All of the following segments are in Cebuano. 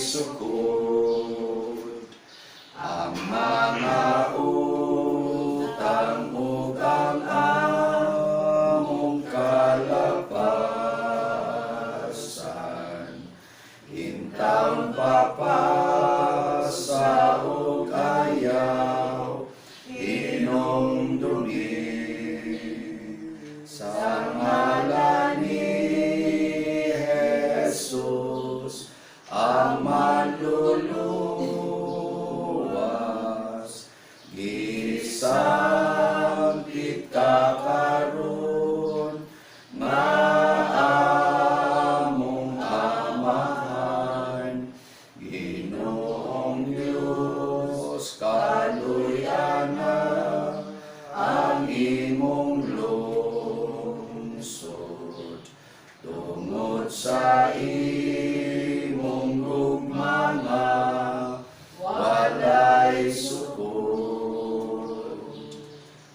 sukod. Ang mga utang ug ang among kalapasan, intawon papasa ug ayaw hinumdumi, sa ngalan ni Jesus ang manluluwas. Gisampit ka karon nga among Amahan. Ginoong Diyos, kaluy-ana ang imong lungsod tungod sa imong gugma nga walay sukod.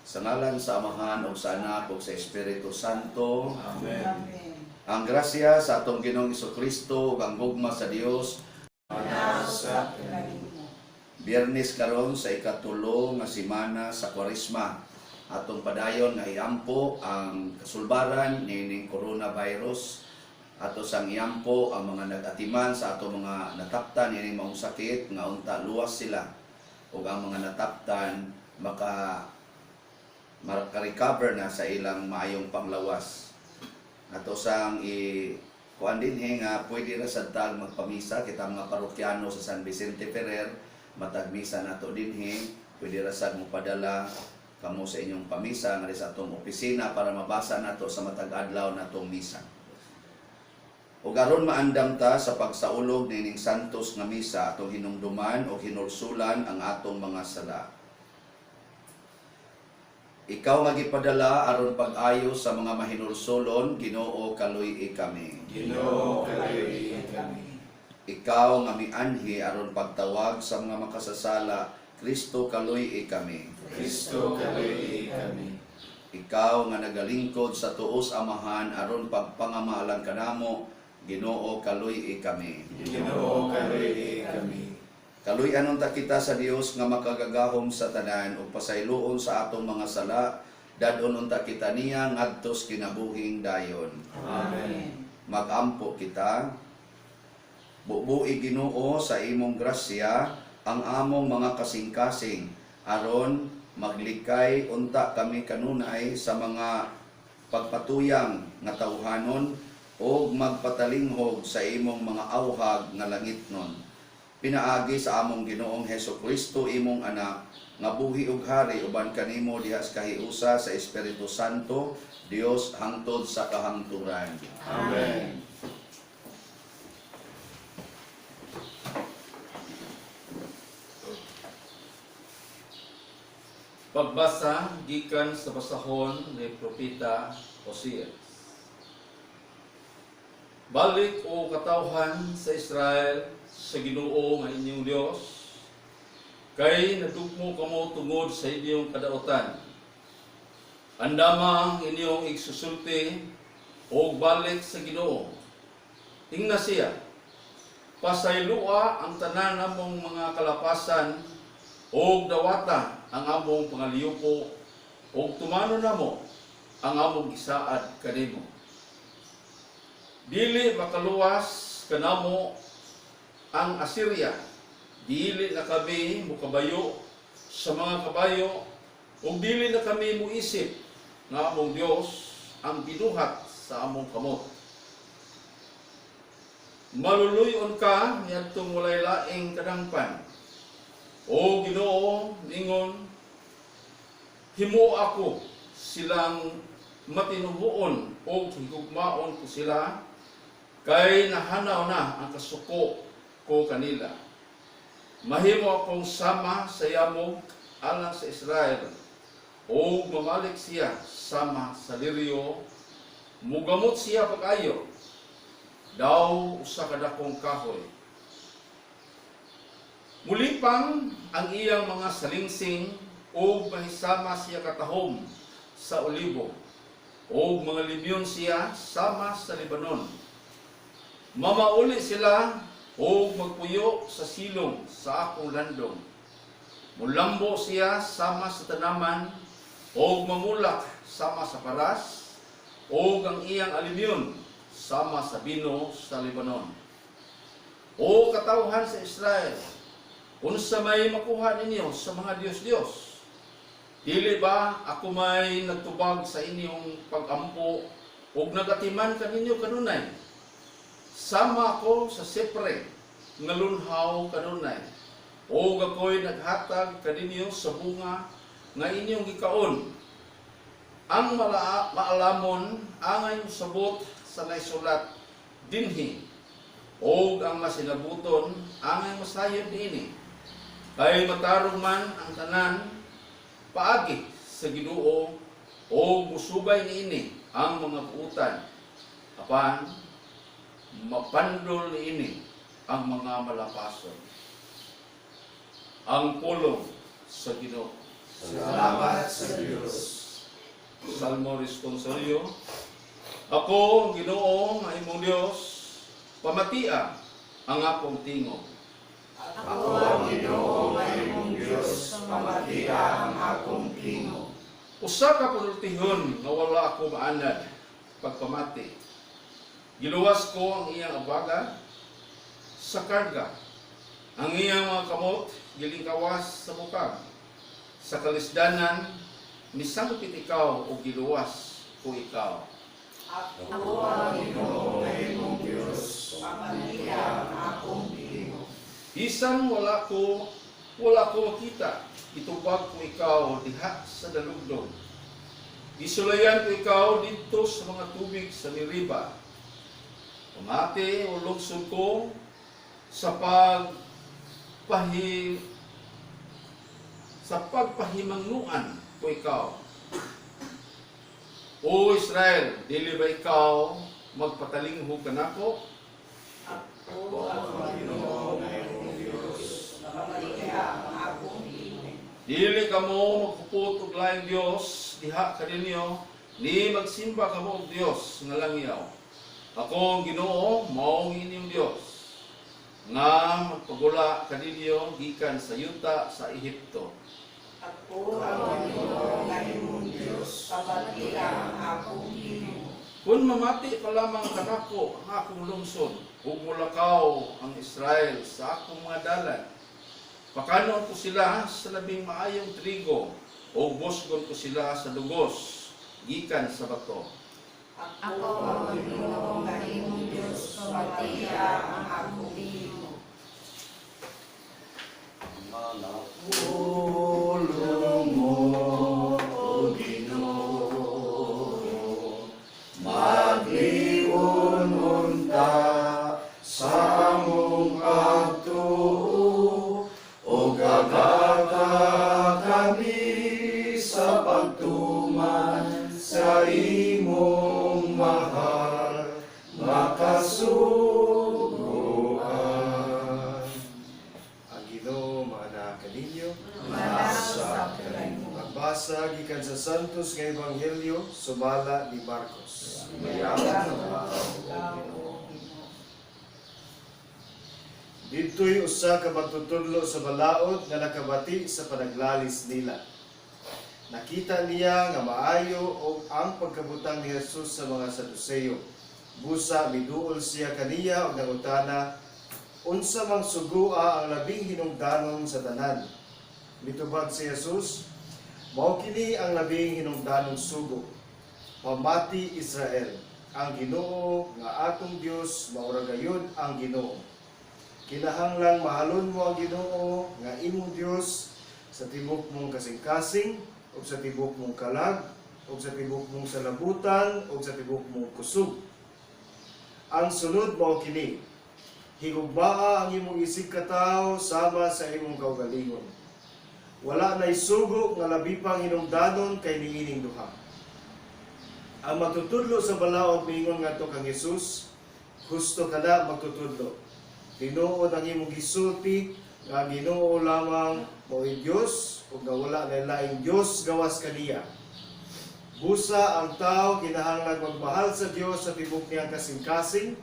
Sa ngalan sa Amahan ug sa Anak ug sa Espiritu Santo. Amen. Amen. Ang grasya sa atong Ginoong Kristo ug ang gugma sa Dios Sa Kanimo. Biyernes karon sa 3 nga semana sa Kwaresma. Atong padayon nga iampo ang kasulbaran niining coronavirus. Ato sang iampo ang mga nag-atiman sa ato mga nataptan niining maong sakit nga unta luwas sila ug ang mga nataptan maka-recover na sa ilang maayong panglawas. Ato sang i kuan dinhi nga pwede ra sad tag magpamisa kita mga parokyano sa San Vicente Ferrer, matag misa nato dinhi. Pwede ra sad mo padala kamo sa inyong pamisa nga sa atong opisina para mabasa nato sa matag adlaw natong misa. Ug aron maandam ta sa pagsaulog nining santos nga misa, atong hinumduman o hinulsulan ang atong mga sala. Ikaw nga gipadala aron pag-ayo sa mga mahinulsolon, Ginoo, kaluy-i kami. Ginoo, kaluy-i kami. Ikaw nga mianhi aron pagtawag sa mga makasasala, Kristo, kaluy-i kami. Kristo, kaluy-i kami. Ikaw nga nagalingkod sa tuos Amahan aron pagpangamaalang kanamo, Ginoo, kaluy-i kami. Ginoo, kaluy-i kami. Kaluy-an unta kita sa Dios nga makagagahom sa tanan ug pasayloon sa atong mga sala, dad-on unta kita niya ngadto sa kinabuhing dayon. Amen. Magampo kita. Bubuhi, Ginoo, sa imong grasya ang among mga kasing-kasing aron maglikay unta kami kanunay sa mga pagpatuyang nga tawhanon ug magpatalinghog sa imong mga awhag nga langitnon. Pinaagi sa among Ginoong Heso Kristo, imong anak, nga buhi ug hari uban kanimo diha sa kahiusa sa Espiritu Santo, Dios hangtod sa kahangturan. Amen. Pagbasa gikan sa basahon ni Propeta Oseas. Balik, o katawhan sa Israel, sa Ginoo nga inyong Dios, kay nadugmo kamo tungod sa inyong kadautan. Andama ang inyong igsusulti og balik sa Ginoo. Ingna siya, "Pasayloa ang tanan namong mga kalapasan og dawata ang among pangaliyuko og tumanon namo ang among gisaad kanimo. Dili makaluwas kanamo ang Assyria. Dili na kami mukabayo sa mga kabayo ug dili na kami muisip nga among Dios ang binuhat sa among kamot." Maluluy-on ka niadtong walay laing kadangpan. O Ginoo, ningon, "Himo ako silang matinuhuon o higugmaon ko sila kay nahanaw na ang kasuko ko kanila. Mahimo akong sama sa yamog alang sa Israel o mamalik siya sama sa liryo, mugamot siya pag-ayo daw usa ka dakong kahoy. Mulipang ang iyang mga salingsing ug mahisama siya katahom sa olibo ug mga limyon siya sama sa Lebanon. Mamauli sila ug magpuyo sa silong sa akong landong. Mulambo siya sama sa tanaman ug mamulak sama sa paras ug ang iyang alimyon sama sa bino sa Lebanon. O katawhan sa Israel, unsa may makuha ninyo sa mga Diyos-Diyos? Dili ba ako may nagtubag sa inyong pag-ampo ug nagatiman kaninyo kanunay? Sama ako sa sipre nga lunhaw kanunay. Ug ako'y naghatag kaninyo sa bunga nga inyong gikaon. Ang maalamon angay mosabot sa naisulat dinhi ug ang masinabuton angay mosayod niini. Kay matarong man ang tanan paagi sa Ginoo ug musubay niini ang mga buutan, apan mapandol niini ang mga malapason. Ang pulong sa Ginoo. Salamat sa Diyos. Salmo Responsorio. Ako ang Ginoo nga imong Dios, pamatia ang akong tingog. Ako ang Ginoo nga imong Dios, pamatia ang akong tingog. Usa ka panultihon nga wala ako maanad pagpamati. Giluwas ko ang iyang abaga sa karga. Ang iyang mga kamot gilingkawas sa bukag. Sa kalisdanan misangpit ikaw o giluwas ko ikaw. Ako ang Ginoo nga imong Dios, pamatia ang akong tingog. Bisan wala ko makita, itubag ko ikaw diha sa dalugdog. Gisulayan ko ikaw didto sa mga tubig sa Meriba. Pamati o lungsod ko sa pagpahimangnuan ko ikaw. O Israel, dili ba ikaw magpatalinghog kanako? Ako ang Ginoo nga imong Dios, pamatia ang akong tingog. Dili kamo maghupot og laing Dios diha kaninyo, ni magsimba kamo og Dios nga langyaw. Ako ang Ginoo, mao ang inyong Dios, nga magpagula kaninyo gikan sa yuta sa Ehipto. Ako ang Ginoo nga imong Dios, pamatia ang akong tingog. Kung mamati pa lamang kanako ang akong lungsod, ug mulakaw ang Israel sa akong mga dalan, pakanon ko sila sa labing maayong trigo, ug busgon ko sila sa dugos gikan sa bato. Ako ang Ginoo nga imong Dios, pamatia ang akong tingog. Pulong mo, O Ginoo, maglion unta sa among pagtuo, o gagata kami sa pagtuman sa imong mahal nga kasuguan. Ang Ginoo maanaa kaninyo. Maasa kanimo. Pagbasa gikan sa Santos nga Ebanghelyo sumala ni Marcos. Ginoo. Didto'y usa ka magtutudlo sa balaod nga nakabati sa panaglalis nila. Nakita niya nga maayo og ang pagkabutang ni Jesus sa mga Saduceo. Busa miduol siya kaniya og nangutana, "Unsa mang sugoa ang labing hinungdanon sa tanan?" Mitubag si Jesus, "Mao kini ang labing hinungdanong sugo. Pamati Israel, ang Ginoo nga atong Dios mao ra gayud ang Ginoo. Kinahanglang mahalon mo ang Ginoo nga imong Dios sa tibok mong kasing-kasing ug sa tibok mong kalag ug sa tibok mong salabutan ug sa tibok mong kusog. Ang sunod mao kini: Higugmaa ang imong isigkatawo sama sa imong kaugalingon. Wala nay sugo nga labi pang hinungdanon kay niining duha." Ang magtutudlo sa balaod miingon ngadto kang Jesus, "Husto ka na, magtutudlo. Tinuod ang imong gisulti nga ang Ginoo lamang mao'y Dios ug nga wala nay laing Dios gawas kaniya. Busa ang tao kinahanglan magmahal sa Dios sa tibok niyang kasing-kasing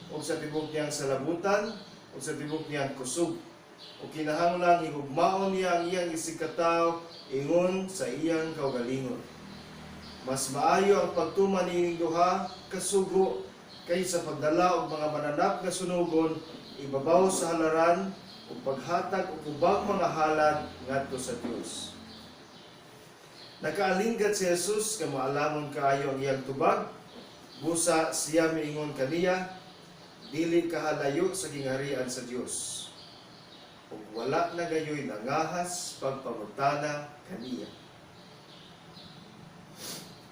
ug sa tibok niyang salabutan. ug sa tibok niyang kusog. Ug kinahanglan higugmaon niya ang iyang isigkatawo ingon sa iyang kaugalingon. Mas maayo ang pagtuman niining duha ka sugo kaysa pagdala og mga mananap nga sunugon ibabaw sa halaran ug paghatag og ubang mga halad ngadto sa Dios. Nakaalinggat si Jesus nga maalamon kaayo ang iyang tubag, busa siya miingon kaniya, "Dili ka halayo sa gingharian sa Dios." Ug wala na gayoy nangahas pagpangutana kaniya.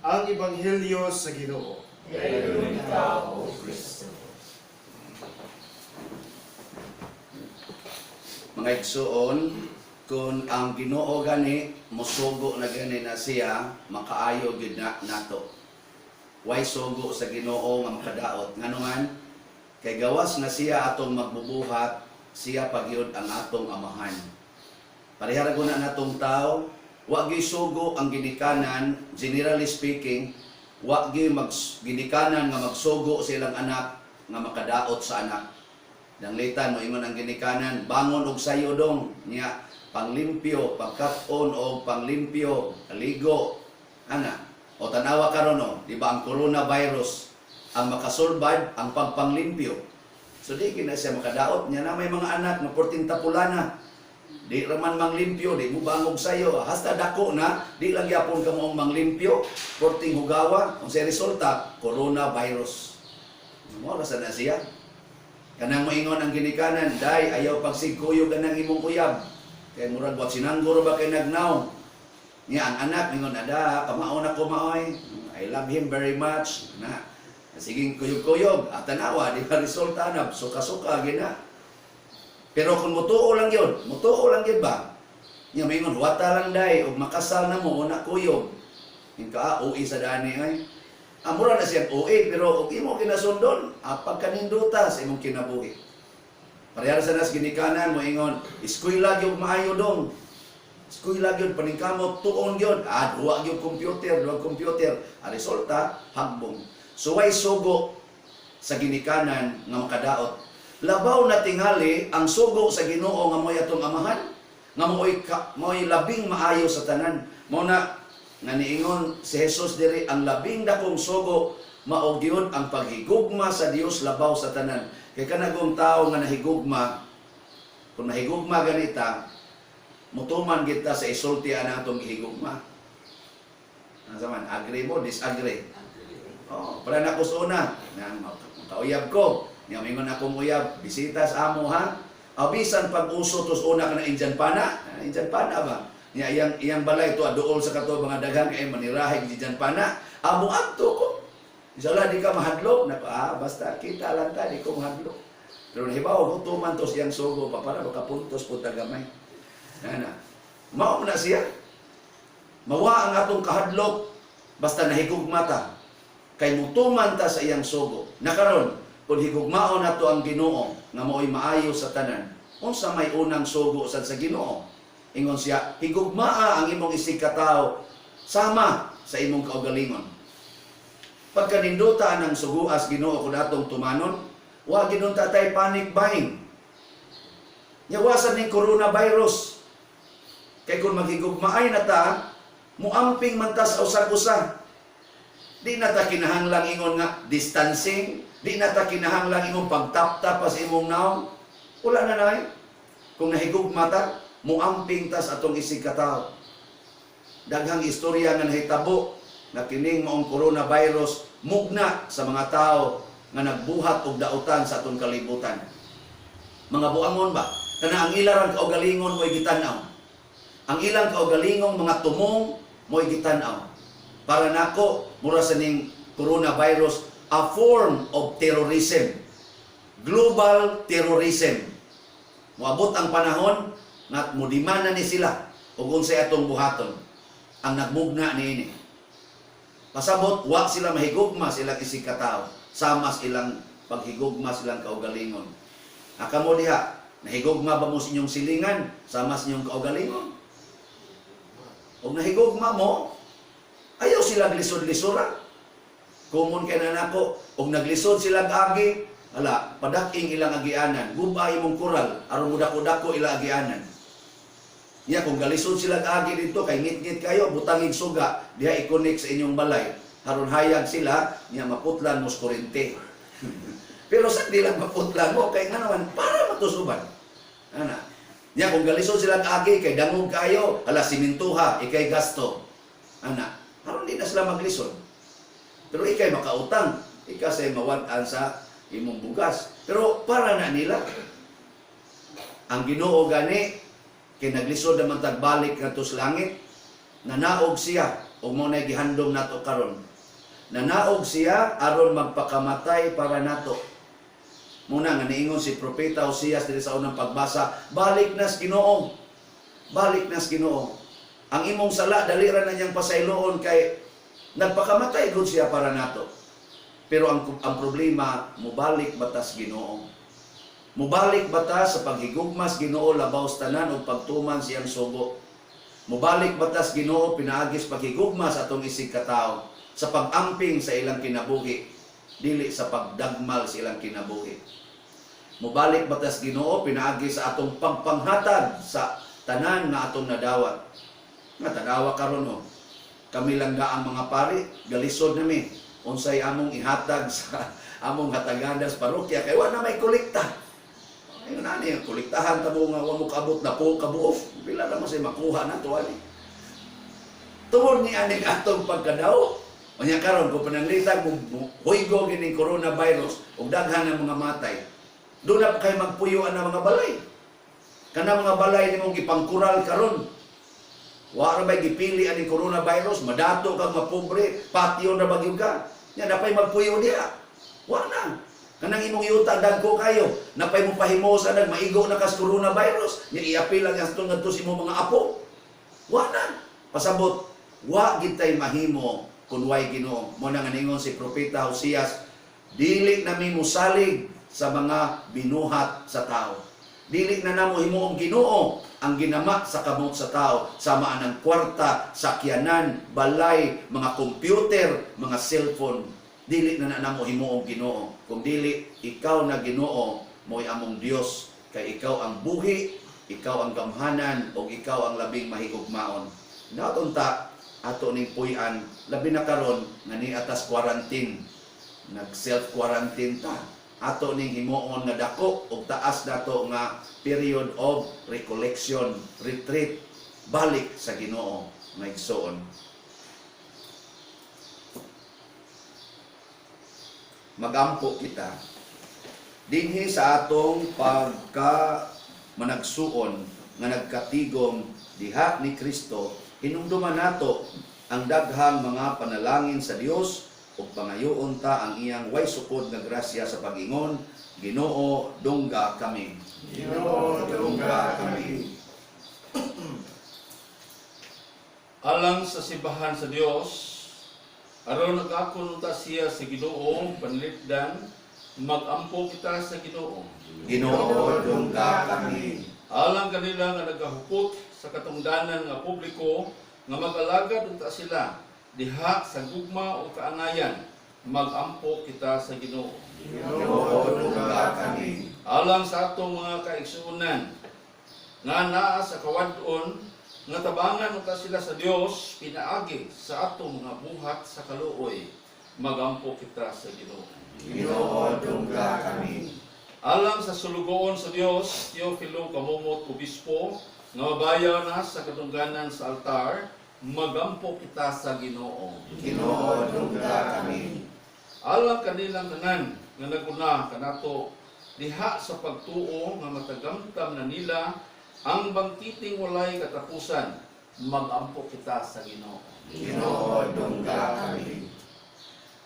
Ang Ebanghelyo sa Ginoo. Dayon ikaw, O Kristo. Mga igsuon, kung ang Ginoo gani mosugo na gani na siya, makaayo gyud na nato. Way sugo sa Ginoo nga makadaot. Ngano man? Kay gawas nga siya atong magbubuhat, siya pa gyud ang atong amahan. Pareha ra guna natong tao, wa gyud sugo ang ginikanan, generally speaking, wa gyud mag ginikanan nga magsugo sa ilang anak nga makadaot sa anak. Danglitan mo ingon ang ginikanan, "Bangon og sayo, dong." Niya panglimpyo, pagkat-on og panglimpyo, kaligo. Ana. O tanawa karon, no, di ba ang coronavirus ang makasulbad ang pagpanglimpyo? So di gina siya makadaot niya na may mga anak nga 14 tapulana. Di raman manglimpyo, di mo bangog sayo. Hasta dako na, di lang gyapon ka moong manglimpyo, porting hugawa. Kung sa resulta, coronavirus. Mo ra sa na siya. Kanang moingon ang ginikanan, "Day, ayaw pagsigkuyog anang imong uyab. Kay murag wat sinangguro ba kay nagnaw." Niya ang anak mingon, "Ada, kamao na ko maoy. I love him very much." Na. Sige kuyog-kuyog, at tanawa, di ba resulta na, suka-suka, gina. Pero kung mutuo lang yun, mutuo lang yun ba? Niya mingon, "Wata lang, day, ug makasal na mo, una kuyog." Yung ka, ah, ui sa dani ay. Amura na siyang ui, pero ug imo kinasundon, pagkaninduta sa imong kinabuhi. Parehara sa nas ginikanan mo ingon, "Eskwela gyud maayo, dong. Eskwela gyud paningkamot tuon gyud." Ah, duwa gyud computer, duwa computer. Ang resulta, hagbong. So way sugo sa ginikanan nga makadaot. Labaw na tingali ang sugo sa Ginoo nga mo'y atong amahan, nga mo'y labing maayo sa tanan. Mao na nga niingon si Jesus diri, ang labing dakong sugo mao gyud ang paghigugma sa Dios labaw sa tanan. Kay kanagong tao nga nahigugma, kung nahigugma ganita, mutuman kita sa isulti ang atong gihigugma. Asa man, agree mo, disagree? Oh, para na ko sa una, na makauyab ko. Nya mingon akong uyab, "Bisita sa amo ha. Ah, bisan pag uso tos una ka na Indian pana, ah, Indian pana ba?" Nya iyang iyang balay to duol sa kato mga daghan kay manirahe Indian pana. Amo adto ko. Inshallah di ka mahadlok na, ah, basta kita lang ta, di ko mahadlok. Pero nahibaw ko tuman tos iyang sugo pa para makapuntos po ta gamay. Ana. Mao na siya. Mawa ang atong kahadlok basta nahigugma ta. Kay mutuman ta sa iyang sugo. Nakaron, kung higugmaon nato ang Ginoo nga mao'y maayo sa tanan, unsa may unang sugo sad sa Ginoo? Ingon siya, "Higugmaa ang imong isig katawo sama sa imong kaugalingon." Pagkaninduta ang suguas Ginoo kung atong tumanon, wa ginunta tay panic buying. Nyawasan ning coronavirus. Kay kung maghigugmaay na ta, muamping man ta sa usag-usa. Di na ta kinahanglang ingon nga distancing, di na ta kinahanglang ingon pagtap-tap pa sa imong naong. Wala na nay. Kung nahigugma ta, muamping ta sa atong isig katawo. Daghang istorya nga nahitabo na kining maong coronavirus mugna sa mga tao nga nagbuhat og dautan sa atong kalibutan. Mga buangon ba? Kana ang ilang kaugalingon mo'y gitan-aw. Ang ilang kaugalingong mga tumong mo'y gitan-aw. Para nako, mura sa ning coronavirus, a form of terrorism. Global terrorism. Moabot ang panahon nga mudimana ni sila ug unsay atong buhaton ang nagmugna niini. Pasabot, wa sila mahigugma silang isig katawo sama sa ilang paghigugma silang kaugalingon. Akamo diha, nahigugma ba mo sa inyong silingan sama sa inyong kaugalingon? Kung nahigugma mo, ayaw sila glisod-lisura. Common kay na nako, og naglisod sila agi, Ala, padak-ing ilang agianan, guba imong koral aron mudako-dako ila agianan. Nya kung galisod sila agi dito kay ngit-ngit kayo, butangig suga diha i-connect sa inyong balay. Aron hayag sila, nya maputlan mo sa kuryente. Pero sa di lang maputlan mo kay nga naman para matusuban. Ana. Nya kung galisod sila agi kay dangog kayo, hala simintuha, ikay gasto. Ana, aron di na sila maglisod. Pero ikay makautang, ika say mawad-an sa imong bugas. Pero para na nila, ang Ginoo gani kay naglisod naman tagbalik ngadto sa langit, nanaog siya ug mao nay gihandom nato karon. Nanaog siya aron magpakamatay para nato. Muna nga niingon si Propeta Osias diri sa unang pagbasa, balik nas Ginoo. Balik nas Ginoo. Ang imong sala dali ra na niyang pasayloon kay nagpakamatay gud siya para nato. Pero ang problema, mubalik batas Ginoo. Mubalik bata sa paghigugmas Ginoo labaw sa tanan ug pagtuman siyang sugo. Mubalik batas Ginoo pinaagis paghigugma sa atong isig katawo sa pag-amping sa ilang kinabuhi, dili sa pagdagmal sa ilang kinabuhi. Mubalik batas Ginoo pinaagi sa atong pagpanghatag sa tanan nga atong nadawat. Nga tanawa karon, oh. Kami lang nga ang mga pari, galisod nami unsay among ihatag sa among hataganan sa parokya kay wa na may kolekta. Ayun na ni kolektahan ta mo nga wa mo kaabot na po kabuok. Pila na mo say makuha na to ani. Tungod ni aning atong pagkadaw. Unya karon kung pananglitan mo huygo gining coronavirus ug daghan ang mga matay. Doon na kay magpuyoan ang mga balay. Kana mga balay nimong gipangkural karon. Wa ra bay gipili aning coronavirus, madato kang mapobre, patyon ra ba gyud ka. Nya napay magpuyo diha. Wa na. Kanang imong yuta dagko kayo, napay mo pahimo sa nag maigo na kas coronavirus, nya iapil ang atong ngadto sa imong mga apo. Wa na. Pasabot, wa gid tay mahimo kun way Ginoo. Mo na nga ningon si Propeta Hosias, dili nami mosalig sa mga binuhat sa tao. Dili na namo himuong Ginoo ang ginama sa kamot sa tao, sama anang kwarta, sakyanan, balay, mga computer, mga cellphone. Dili na na namo himuong Ginoo. Kung dili ikaw na Ginoo, mo'y among Dios, kay ikaw ang buhi, ikaw ang gamhanan, ug ikaw ang labing mahigugmaon. Natunta ato ning puy-an, labi na karon nga ni atas quarantine, nag self quarantine ta. Ato ning himuon nga dako og taas nato nga period of recollection, retreat, balik sa Ginoo, mga igsoon. Magampo kita dinhi sa atong pagka managsuon nga nagkatigom diha ni Kristo. Hinumduman nato ang daghang mga panalangin sa Dios ug pangayoon ta ang iyang way sukod nga grasya sa pag-ingon, "Ginoo, dungga kami." Ginoo, dungga kami. Alang sa simbahan sa Dios, aron nagakon ta siya sa Ginoo panlipdan, magampo kita sa Ginoo. Ginoo, dungga kami. Alang kanila nga nagahukot sa katungdanan nga publiko nga mag-alagad unta sila diha sa gugma o kaangayan, magampo kita sa Ginoo. Ginoo, dungga kami. Alang sa atong mga kaigsuonan nga naa sa kawad-on nga tabangan unta sila sa Dios pinaagi sa atong mga buhat sa kaluoy, magampo kita sa Ginoo. Ginoo, dungga kami. Alang sa sulugoon sa Dios Teofilo Camomot, Obispo, nga mabayaw na sa katungdanan sa altar, magampo kita sa Ginoo. Ginoo, dungga kami. Alang kanilang tanan nga naguna kanato diha sa pagtuo nga matagamtam na nila ang bangkiting walay katapusan, magampo kita sa Ginoo. Ginoo, dungga kami.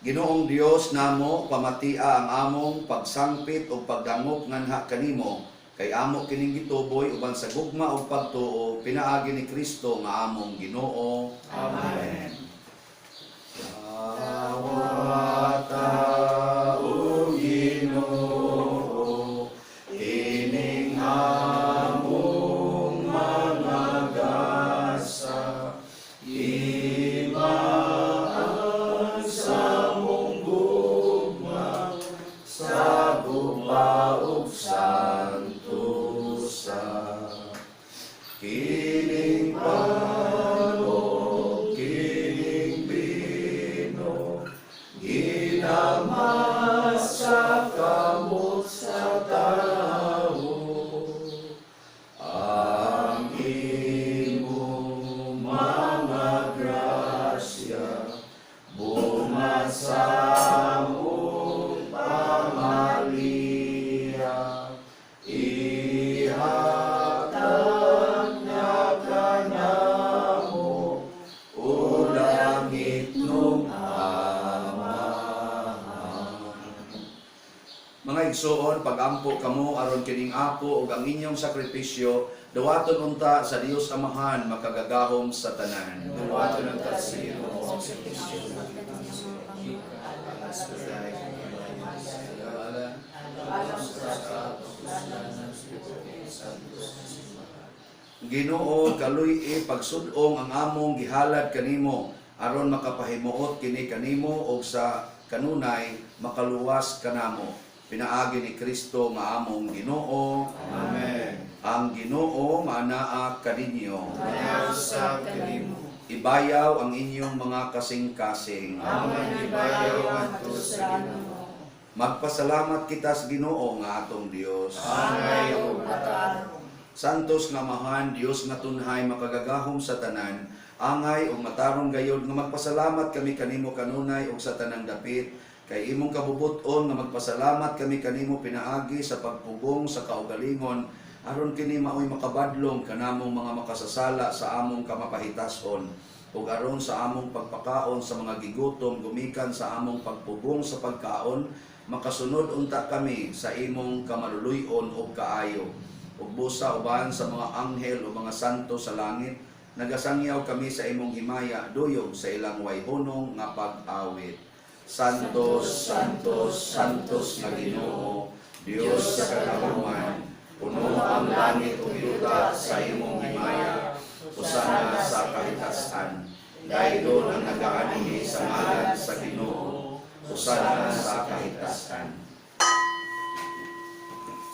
Ginoong Dios namo, pamatia ang among pagsangpit ug pagdangop nganha kanimo, kay amo kining gituboy uban sa gugma ug pagtuo pinaagi ni Kristo nga among Ginoo. Amen. Awata, o Ginoo, ining among mga gasa, imaan sa mong gugma sa. Igsoon, pagampo kamo aron kining ako ug ang inyong sakripisyo dawaton unta sa Dios Amahan makagagahom sa tanan. Duwaton ang Ginoo ang Ginoo, kaluy-i pagsud-ong ang among gihalad kanimo aron makapahimuot kini kanimo og sa kanunay makaluwas kanamo. Pinaagi ni Kristo nga among Ginoo. Amen. Ang Ginoo maanaa kaninyo. Usab kanimo. Ibayaw ang inyong mga kasing-kasing. Among gibayaw ngadto sa Ginoo. Magpasalamat kita sa Ginoo nga atong Dios. Angay ug matarong. Santos nga Amahan, Dios nga tunhay makagagahom sa tanan, angay ug matarong gayod nga magpasalamat kami kanimo kanunay ug sa tanang dapit, kay imong kabubut-on nga magpasalamat kami kanimo pinaagi sa pagpugong sa kaugalingon, aron kini maoy makabadlong kanamong mga makasasala sa among kamapahitason ug aron sa among pagpakaon sa mga gigutom gumikan sa among pagpugong sa pagkaon, makasunod unta kami sa imong kamaluluy-on ug kaayo. Ug busa uban sa mga anghel o mga santo sa langit, nagasangyaw kami sa imong himaya duyog sa ilang wayhunong nga pag-awit. Santos, Santos, Santos nga Ginoo, Dios sa kagahuman, puno ang langit ug yuta sa imong himaya, usana sa kahitasan. Daygon ang nagaanihi sa ngalan sa Ginoo, usana sa kahitasan.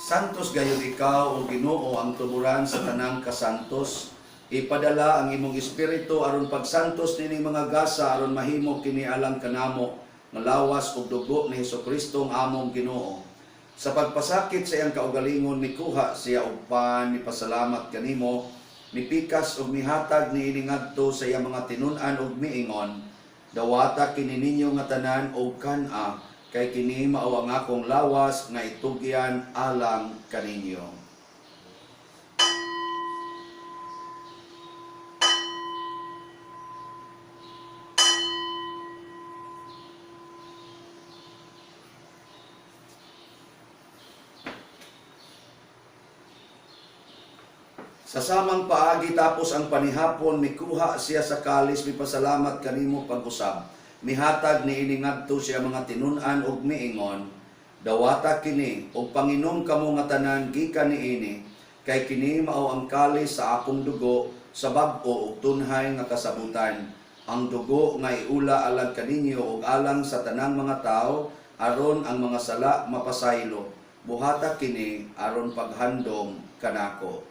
Santos gayud ikaw o Ginoo ang tuburan sa tanang kasantos. Ipadala ang imong espiritu aron pagsantos nining mga gasa aron mahimo kini alang kanamo nga lawas ug dugo ni Hesukristo ang among Ginoo. Sa pagpasakit sa iyang kaugalingon mikuha siya og pan, mipasalamat kanimo, mipikas ug mihatag niini ngadto sa iyang mga tinun-an ug miingon, dawata kini ninyo nga tanan og kan-a, kay kini mao ang akong lawas nga itugyan alang kaninyo. Sa samang paagi tapos ang panihapon, mikuha siya sa kalis, mipasalamat kanimo pag-usab. Mihatag niini ngadto siya mga tinun-an ug miingon, dawata kini ug panginom kamo nga tanan gikan niini, kay kini mao ang kalis sa akong dugo sa bag-o ug tunhay nga kasabutan. Ang dugo nga iula alang kaninyo ug alang sa tanang mga tawo aron ang mga sala mapasaylo. Buhata kini aron paghandom kanako.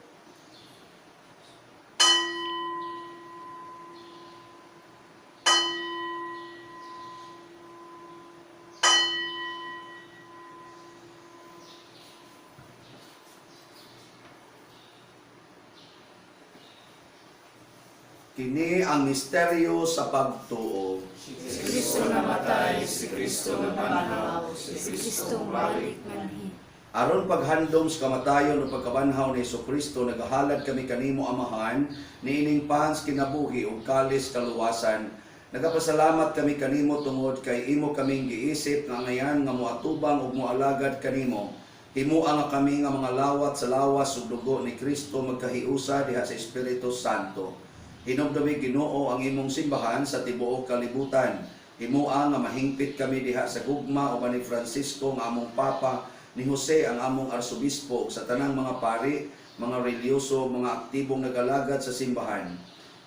Kini ang misteryo sa pagtuo. Si Kristo namatay, si Kristo nabanhaw, si Si Kristo Kristo balik. balik manhi. Aron paghandom sa kamatayon o pagkabanhaw ni Kristo, nagahalad kami kanimo Amahan, niining pans kinabuhi ug kalis kaluwasan. Nagapasalamat kami kanimo tungod kay imo kaming giisip nga ngayan nga moatubang ug moalagad kanimo. Himua nga kami nga mga lawat sa lawas ug dugo ni Kristo magkahiusa diha sa Espiritu Santo. Hinumdumi Ginoo ang imong simbahan sa tibuok kalibutan. Himua nga mahingpit kami diha sa gugma uban ni Francisco nga among Papa, ni Jose ang among arsobispo ug sa tanang mga pari, mga relihiyoso, mga aktibong nagalagad sa simbahan.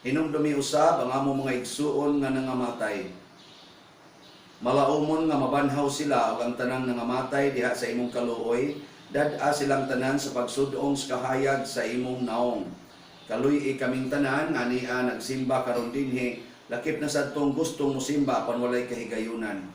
Hinumdumi usab ang among mga igsuon nga nangamatay. Malaumon nga mabanhaw sila ug ang tanang nangamatay diha sa imong kaluoy, dad-a silang tanan sa pagsud-ong sa kahayag sa imong naong. Kaluy-i kaming tanan nga ania nagsimba karon dinhi, lakip na sadtong gustong mosimba apan walay kahigayunan.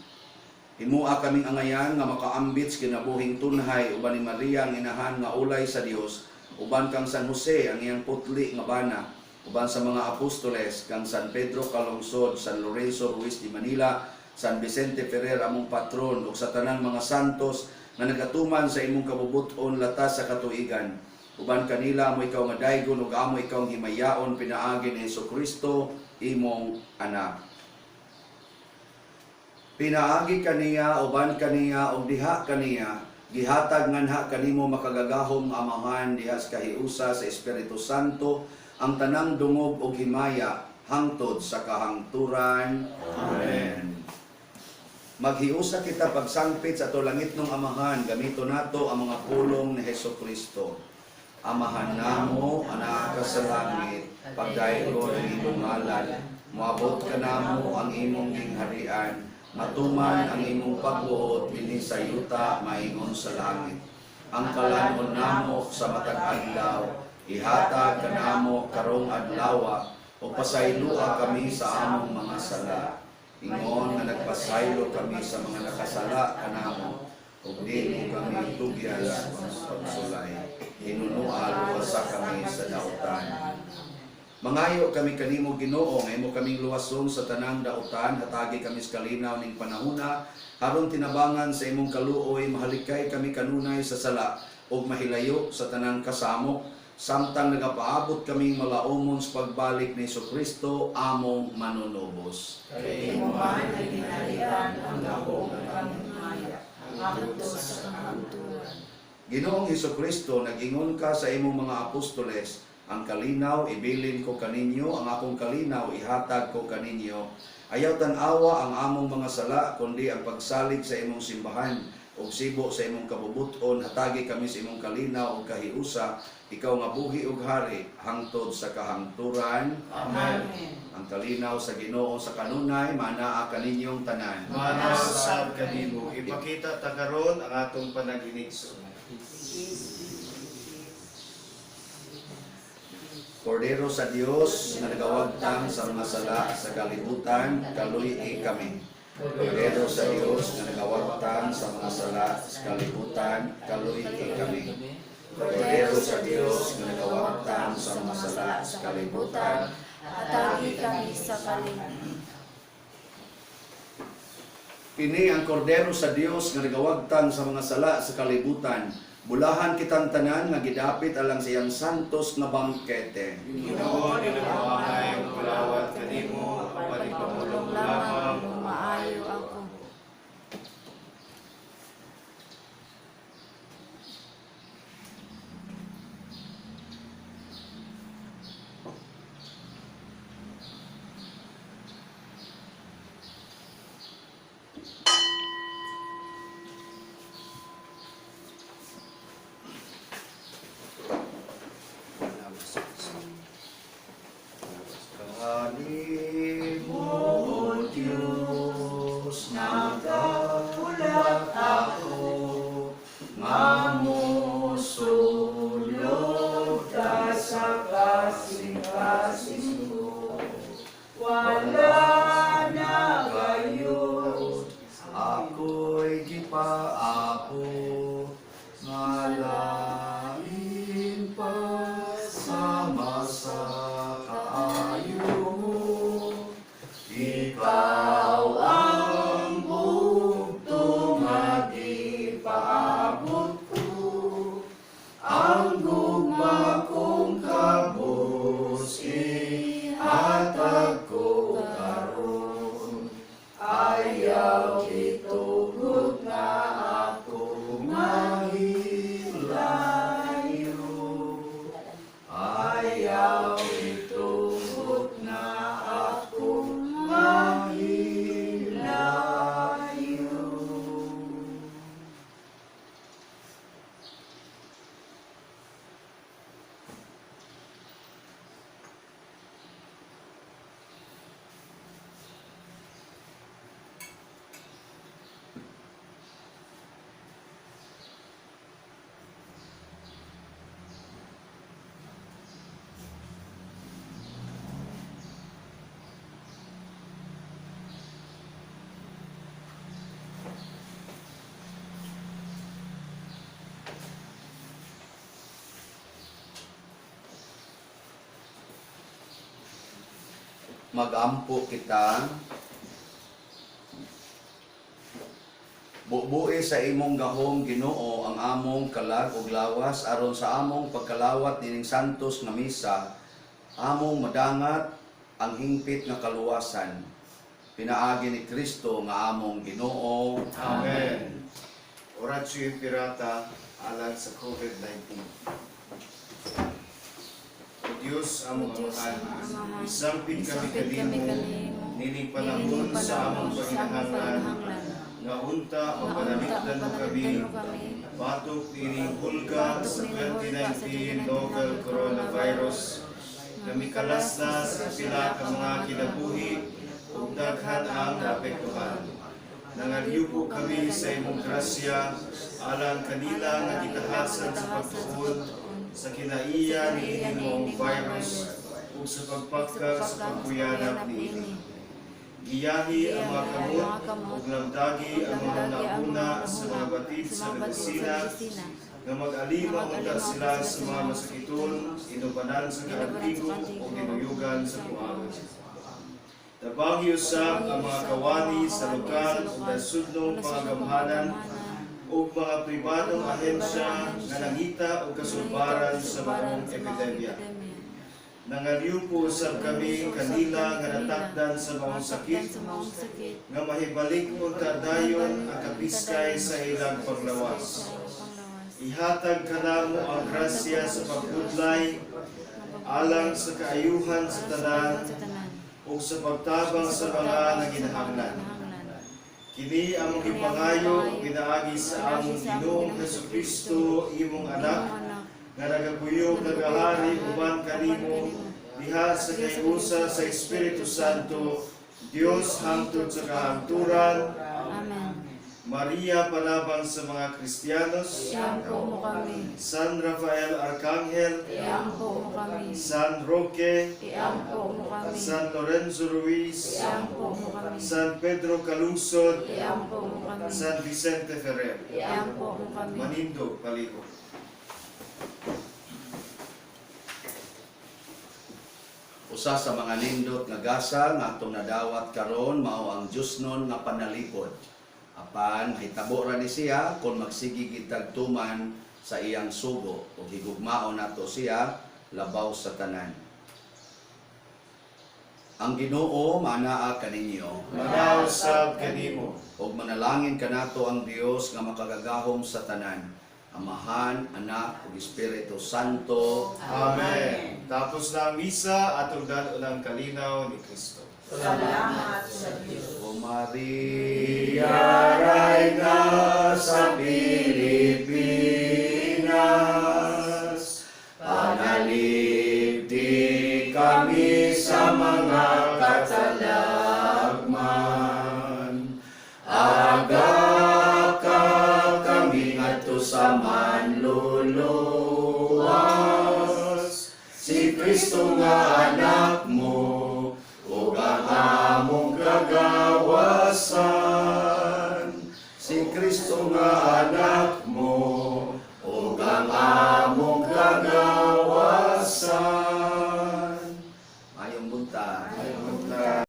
Himua kaming angayan nga makaambit sa kinabuhing tunhay uban ni Maria ang inahan nga ulay sa Dios, uban kang San Jose ang iyang putli nga bana, uban sa mga apostoles kang San Pedro Calungsod, San Lorenzo Ruiz de Manila, San Vicente Ferrer among patron ug sa tanang mga santos nga nagatuman sa imong kabubut-on latas sa katuigan. Uban kanila amo ikaw nga daygon ug amo ikaw ang himayaon pinaagi ni Hesukristo imong anak. Pinaagi kaniya, uban kaniya, ug diha kaniya, Gihatag nganha kanimo makagagahom nga Amahan diha sa kahiusa sa Espiritu Santo ang tanang dungog ug himaya hangtod sa kahangturan. Amen. Maghiusa kita pagsangpit sa ato langitnong Amahan, gamito nato ang mga pulong ni Hesus Kristo. Amahan namo, anaa ka sa langit, pagdaygon ang imong ngalan, moabot kanamo ang imong gingharian, matuman ang imong pagbuot dinhi sa yuta maingon sa langit. Ang kalan-on namo sa matag adlaw, ihatag kanamo karong adlawa, ug pasayloa kami sa among mga sala. Ingon nga nagpasaylo kami sa mga nakasala kanamo, ug dili mo kami tugyan sa pagsulay. Hinunoa luwasa kami sa dautan. Mangayo kami kanimo Ginoo, nga imo kaming luwason sa tanang dautan, hatagi kami sa kalinaw ning panahuna, aron tinabangan sa imong kaluoy, mahalikay kami kanunay sa sala ug mahilayo sa tanang kasamok, samtang nagapaabot kaming malaumon sa pagbalik ni Kristo among manunubos. Kay imo man ang gingharian, ang gahom ug ang himaya, hangtod sa kahangturan. Ginoong Kristo, nag-ingon ka sa imong mga apostoles, ang kalinaw ibilin ko kaninyo, ang akong kalinaw ihatag ko kaninyo. Ayaw tan-awa ang among mga sala, kundi ang pagsalig sa imong simbahan ug sibo sa imong kabubuton, hatagi kami sa imong kalinaw ug kahiusa, ikaw nga buhi ug hari hangtod sa kahangturan. Amen. Ang kalinaw sa Ginoo sa kanunay manaa kaninyong tanan. Mana sab kanimo, ipakita ta karon ang atong panag-inigsoon. Kordero sa Dios nga nagawagtang sa mga sala sa kalibutan, kaluy kami. Kordero sa Dios nga nagawagtang sa mga sala sa kalibutan, kaluy kami. Kordero sa Dios nga nagawagtang sa mga sala sa kalibutan, Hatagi kami sa kalinaw. Kini ang kordero sa Dios nga nagawagtang sa mga sala sa kalibutan. Bulahan kitang tanan nga gidapit alang sa iyang santos nga bangkete. Ginoo, nilamahay ang kulawat kanimo, apan ipamulong Lamang lamang kung maayo ako. Kalimot Diyos, nagapulat ako, nga mosulod ka sa kasing-kasing ko. Wala na kayo, ako'y gipaapo, nga lain pa sama sa kaayo mo. Ikaw ang bugto nga gipaabot ko, ang gugma kong kabus ihatag ko karon. Ayaw itugot nga ako mahilayo. Ayaw itugot na ako mahilayo. Magampo kita. Bubuhi sa imong gahom Ginoo ang among kalag ug lawas aron sa among pagkalawat nining santos nga misa among madangat ang hingpit nga kaluwasan pinaagi ni Kristo nga among Ginoo. Amen. Oratio Imperata alang sa COVID-19. O Diyos, among O Diyos, Amahan, among Amahan, isampit kami isampit kami kanimo, kanimo, nining panahon nining sa among panahon sa among panginahanglan, panginahanglan, nga unta nga unta mapanalipdan mo kami, mapanalipdan mo kami, batok nining hulga batok sa nining hulga sa 2019 novel 2019 coronavirus, nga mikalas na sa pila ka mga kinabuhi ug daghan ang naapektuhan. Nangalyupo kami sa imong grasya alang kanila nga gitahasan sa pagtuon sa kinaiya niining maong virus ug sa pagpakag sa pagkuyanap niini. Giyahi ang mga kamot ug lamdagi ang mga hunahuna sa mga batid sa medisina nga mag-alima unta sila sa mga masakiton, inubanan sa kaantigo o ginuyugan sa buhawi. Tabangi usab ang mga kawani sa lokal ug nasudnong pangagamhanan ug mga pribadong ahensya nga nangita og kasulbaran sa maong epidemya. Nangalyupo usab kami kanila nga natakdan sa maong sakit Sa maong sakit, nga mahibalik unta dayon ang kapiskay sa ilang panglawas. Ihatag kanamo ang grasya sa pagpudlay alang sa kaayuhan sa tanan ug sa pagtabang sa mga nanginahanglan. Kini among gipangayo ug ginaagi sa among Ginoong Hesukristo, imong anak, nga nagakuyog nagahari uban kanimo diha sa kayusa sa Espiritu Santo, Dios hangtod sa kahangturan. Amen. Maria panabang sa mga Kristiyanos, Iampo mo kami. San Rafael Arcangel, Iampo mo kami. San Roque, Iampo mo kami. San Lorenzo Ruiz, Iampo mo kami. San Pedro Calungsod, Iampo mo kami. San Vicente Ferrer. Iampo mo kami. Manindog, Palihog. Usa sa mga nindot nga gasa nga atong nadawat karon mao ang Diosnon nga panalipod. Apan mahitabo ra ni siya kung magsige kitag tuman sa iyang sugo ug higugmaon nato siya labaw sa tanan. Ang Ginoo manaa kaninyo Manaw sab kanimo. ug manalangin kanato ang Dios nga makagagahom sa tanan. Amahan, Anak ug Espiritu Santo. Amen. Tapos na ang misa, atong dad-on ang kalinaw ni Kristo. Salamat sa Diyos. O Maria, Reina sa Pilipinas, panalipdi kami sa mga katalagman. Aga ka kami ngadto sa manluluwas, si Kristo nga anak mo, ug ang among kagawasan. Si Kristo nga anak mo, ug ang